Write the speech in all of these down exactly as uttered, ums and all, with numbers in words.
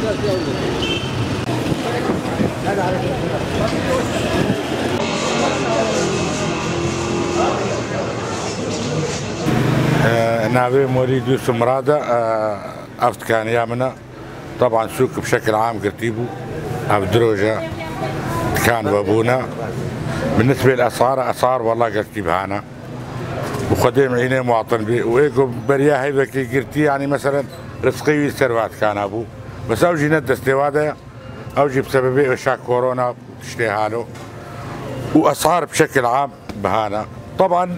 Ee, navê Morî Dûs Mirad e, ee, ev dikaniya min e. Teban sûk bi şekil am girtî bû. Ev du roj e dikan vebûne. Bi nisbê li esar, esar wela girtî bihane. Û Xwedê mînê muwatin bî. Û ê ku beriya heyvekî girtî, yanî meselen rizqê wî ser va dikana bû. Bes ew jî ne destê wa de ye. Ew jî bi sebebê êşa korona tiştê halo. Û esar bi şekil am bihane. Teban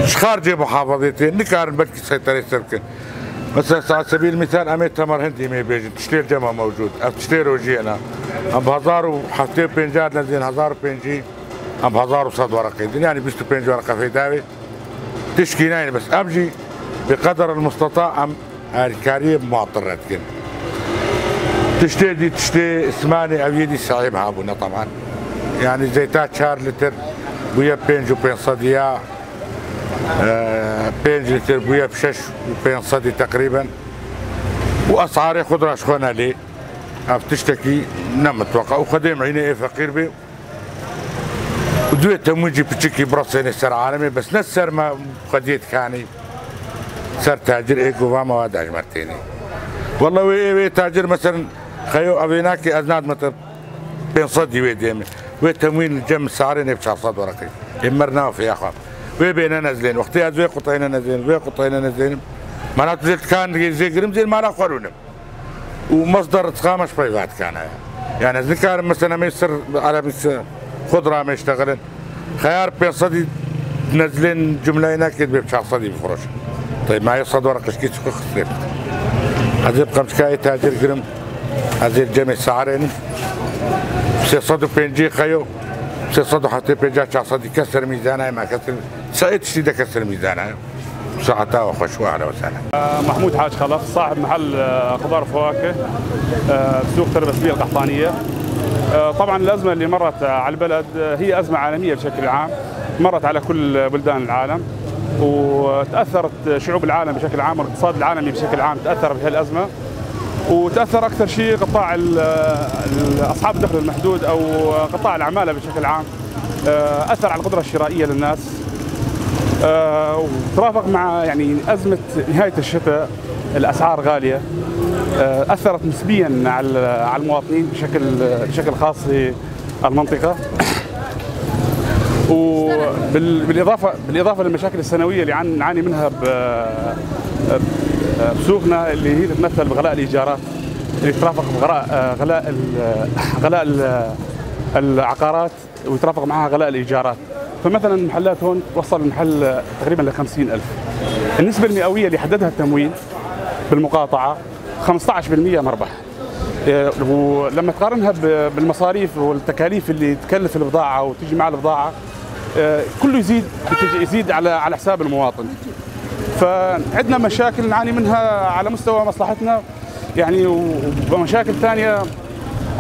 ji xaricê muhafazê tê, nikarin belkî seyterê ser bikin. Mesela, sa-, sebîl misal, em ê temer hindî mê bêjin, tiştê cema mewcûd. Ev tiştê rojiyê ne. Em bi hezar û heftê û pêncî nizên hezar û pêncî, em bi hezar û sed wereqê din, yanî bîst û pênc wereqe feyda wê. Tişkî nayne, bes em jî bi qeder el musteta em alîkariyê muwatin re dikin. Tiştê dî, tiştê smanê ev yê dî sehîb habûne teban. Yanî zeyta çar litir bûye pênc û pênc sed ya, e, pênc litir bûye şeş û pênc sedî teqrîben. Û esarê xudra ji xwe nelê. Ev tiştekî ne mitweqa. Û Xwedê mînê ê feqîr bê. Û divê temûcî piçikî biresênê ser alemê, bes ne ser me xwediyê dikanî, ser tacir ê gova me wa dajmertênê. Wele wê, ê wê tacir, meselen, xeyo evê nakê, ez nadime te pênc sedî wê dême. Wê temwîn cem sarê nê bi çar sed wereqî. Ê mer nafiya xwe. Wê bêne nezlên. Wextê ez wê qutayne nezlên, wê qutayne nezlênim. Mana tu zê tikan zê girim, zê mala xwe rûnim. û mesder rizqa me ji peyva dikane. Yani ez nikarim mesela em ê ser alemî xwe diramê iştexilin. Xeyar pênc sedî nezlên cumleyê neke divê bi çar sedî bifroşin. Tey ma yê sed wereq qişkî çi xwe xistê. Ez ê bi qemçikayê tacir girim. Ez ê li cemê sahrênim. Sê sed û pêncî xeyo. Sê sed û heftê pênca çar sedî kes ser mîzanayê me kes ser, seyê tiştî de kes ser mîzanayê. ساعتها وخشوها على وسهلا. محمود حاج خلف، صاحب محل، آه، خضار وفواكه، آه، بسوق تربسبية القحطانية. آه، طبعًا الأزمة اللي مرت على البلد، آه، هي أزمة عالمية بشكل عام، مرت على كل بلدان العالم، وتأثرت شعوب العالم بشكل عام والاقتصاد العالمي بشكل عام تأثر بهالأزمة، وتأثر أكثر شيء قطاع ال-، ال-، أصحاب الدخل المحدود أو قطاع العمالة بشكل عام. آه، أثر على القدرة الشرائية للناس. آه، وترافق مع، يعني، أزمة نهاية الشتاء، الأسعار غالية. آه، أثرت نسبيًا على ال-، على المواطنين بشكل، بشكل خاص في المنطقة. وبال-، بالإضافة، بالإضافة للمشاكل السنوية اللي عن-، نعاني منها ب-، ب-، بسوقنا، اللي هي تتمثل بغلاء الإيجارات، اللي ترافق بغلاء، آه، غلاء ال-، غلاء ال-، العقارات. ويترافق معها غلاء الإيجارات. فمثلًا المحلات هون وصل المحل تقريبًا لخمسين ألف. النسبة المئوية اللي حددها التمويل بالمقاطعة خمستعش بالمية مربح. إيه، ولما تقارنها ب-، بالمصاريف والتكاليف اللي تكلف البضاعة وتجي مع البضاعة، إيه، كله يزيد، بتجي، يزيد على، على حساب المواطن. فعندنا مشاكل نعاني منها على مستوى مصلحتنا. يعني، و-، ومشاكل ثانية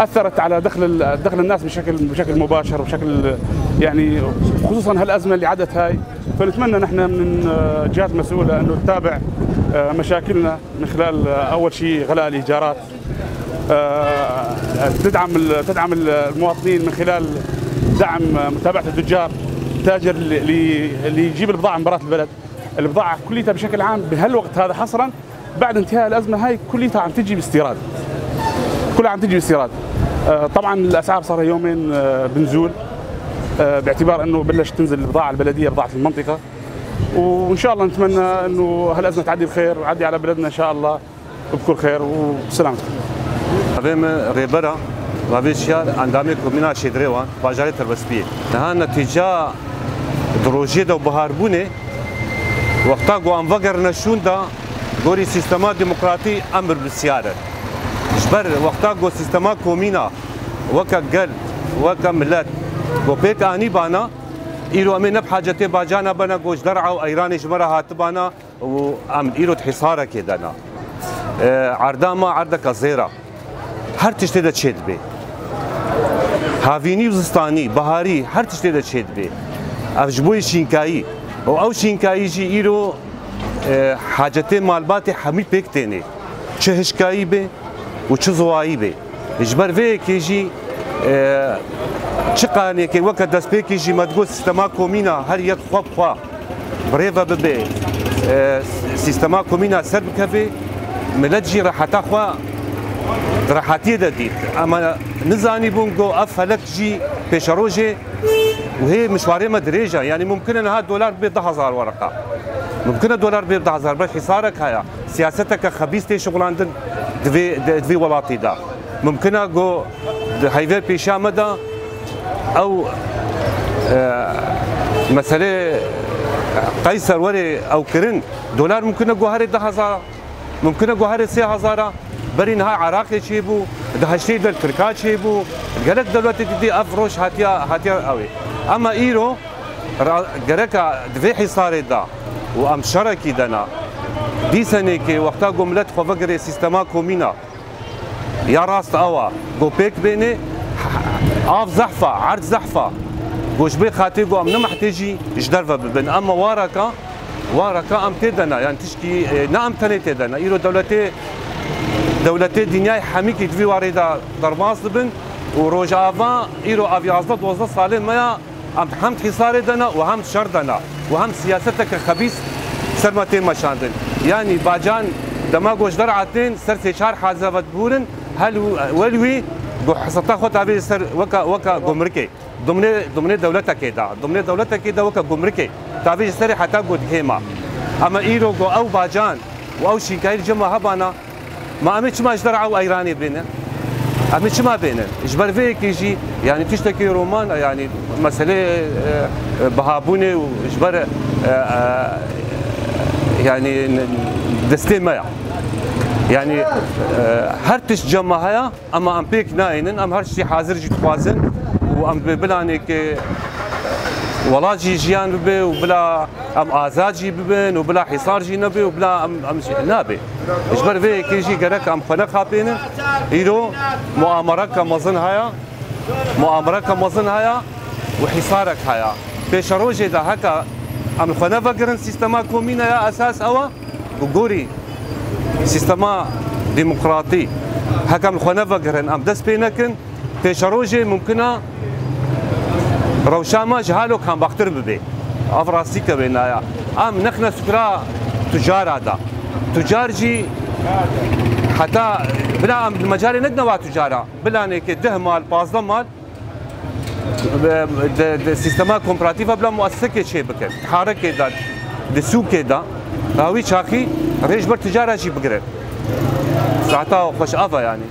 أثرت على دخل ال-، دخل الناس بشكل، بشكل مباشر، بشكل، يعني، خصوصًا هالأزمة اللي عدت هاي. فنتمنى نحن من، آه، جهات مسؤولة إنه تتابع، آه، مشاكلنا من خلال، آه، أول شيء غلاء الإيجارات، آه، تدعم ال-، تدعم ال-، المواطنين من خلال دعم، آه، متابعة التجار، التاجر اللي، اللي، اللي يجيب البضاعة من برات البلد. البضاعة كليتها بشكل عام بهالوقت هذا حصرًا بعد انتهاء الأزمة هاي كليتها عم تجي باستيراد. كلها عم تجي باستيراد. آه، طبعًا الأسعار صار لها يومين، آه، بنزول، آه، باعتبار إنه بلشت تنزل البضاعة البلدية، بضاعة المنطقة. وإن شاء الله نتمنى إنه هالأزمة تعدي بخير وعدي على بلدنا إن شاء الله بكل خير وسلامتكم. Navê min Rêber e, navê şiyar endamê komîna Şêdirêwan, bajarê Tirbespiyê. Niha netîca di rojê de û biharibûnê, wexta ku em vegerine şûnda, gorî sîstema demokratî em birbirsiyar in. Ji ber wexta ku sîstema komîna weke gel, weke milet ku pêk anîbana, îro em ê ne bi hacetê bacana bene ku ji der'a û eyranê ji me re hatibana û em îro di hîsarekê de ne. E, erda me erdeke zêr e. Her tiştê de çêdibe. Havînî û zistanî, biharî, her tiştê de çêdibe. Ev ji bo yê şînkayî. Û ew şînkayî jî îro, e, hacetê malbatê hemî pêk tênê. Çi hişkayî be, û çi ziwayî bê. Ji ber vê yekê jî, e, çi qanêkê weke destpêkê jî me digot sîstema komîna her yek xwe bi xwe bi rê ve bibe, e, sîstema komîna ser bikeve, milet jî reheta xwe di rehetiyê de dît. Ema nizanîbûn ku ev felek jî pêşerojê û hê mişwarê me dirêj e. Yanî mumkin e niha dolar bibe du hezar wereqa. Mumkin e dolar bibe du hezar, ber hîsarek heye. Siyaseteke xebîs tê şixulandin di vê, di, di vê welatî de. Mumkin e ku di heyvê pêşiya me de ew, e, meselê Qeyser were ew kirin, dolar mumkin e ku herê du hezar, mumkin e ku herê sê hezar e. Berî niha Iraqê çêbû, di heştê de li Tirka çêbû, gelek dewletê didî ev roj hatiye, hatiye ew ê. Ema îro ra-, gereka di vê hîsarê de û em şerekî de ne, dîsenekê wexta ku milet xwe vegire sîstema komîna, ya rast ew e, ku pêk bêne, av zehf e, erd zehf e, ku ji bê xatirê ku em ne mehtêcî ji derve bibin. Ema wareka, wareka em tê de ne, yani tişkî, e, ne em tenê tê de ne. Îro dewletê, dewletê dinyayê hemîkî di vî warê de derbas dibin û Rojava îro ev yazdeh dozdeh salên me ya, em hem di hîsarê de ne û hem di şer de ne û hem siyaseteke xebîs ser me tê meşandin. Yanî Bacan dema ku ji derve tên ser sê çar hezeve dibûrin, hel wel wî ku heseta xwe tavê ser weke, weke gumrikê. Dimnê, dimnê dewletekê de, dimnê dewletekê de weke gumrikê. Tavê ji serê heta ku dihêma. Ema îro ku ew Bacan û ew şînkayî li cem me hebana, ma em ê çima ji derve ew eyranê bênin? Em ê çima bênin? Ji ber vê yekê jî, yani tiştekî roman e, yani meselê, e, e, bihabûnê û ji ber, e, e, yani n-, destê me ya. Yani, e, her tişt cem me heye, ema em pêk nayînin, em her tiştî hazir jî dixwazin û em bi planekê welat jî jiyan bibe û bila em azad jî bibin û bila hîsar jî nebe û bila em, em jî nabe. Ji ber vê yekê jî gerek em xwe nexapênin. Îro muamereke mezin heye, muamereke mezin heye û hîsarek heye. Pêşerojê de heke em li xwe nevegirin sîstema komîne ya esas ew e ku gorî sîstema demokratî heke em li xwe nevegirin, em dest pê nekin, pêşerojê mumkin e rewşa me ji halo kambaxtir bibe. Ev rastîke wêna ya. Em nexne sukra tucara da. Tucar jî heta bila em di mecalê nedine wa tucara. Bilanekê deh mal, pazdeh mal di, di sîstema kooperatifê bila muessekê çêbikin. Di harekê de, di sûkê de, ha wî çaxî rê ji ber tucara jî bigirin. Saeta xweş ava yani.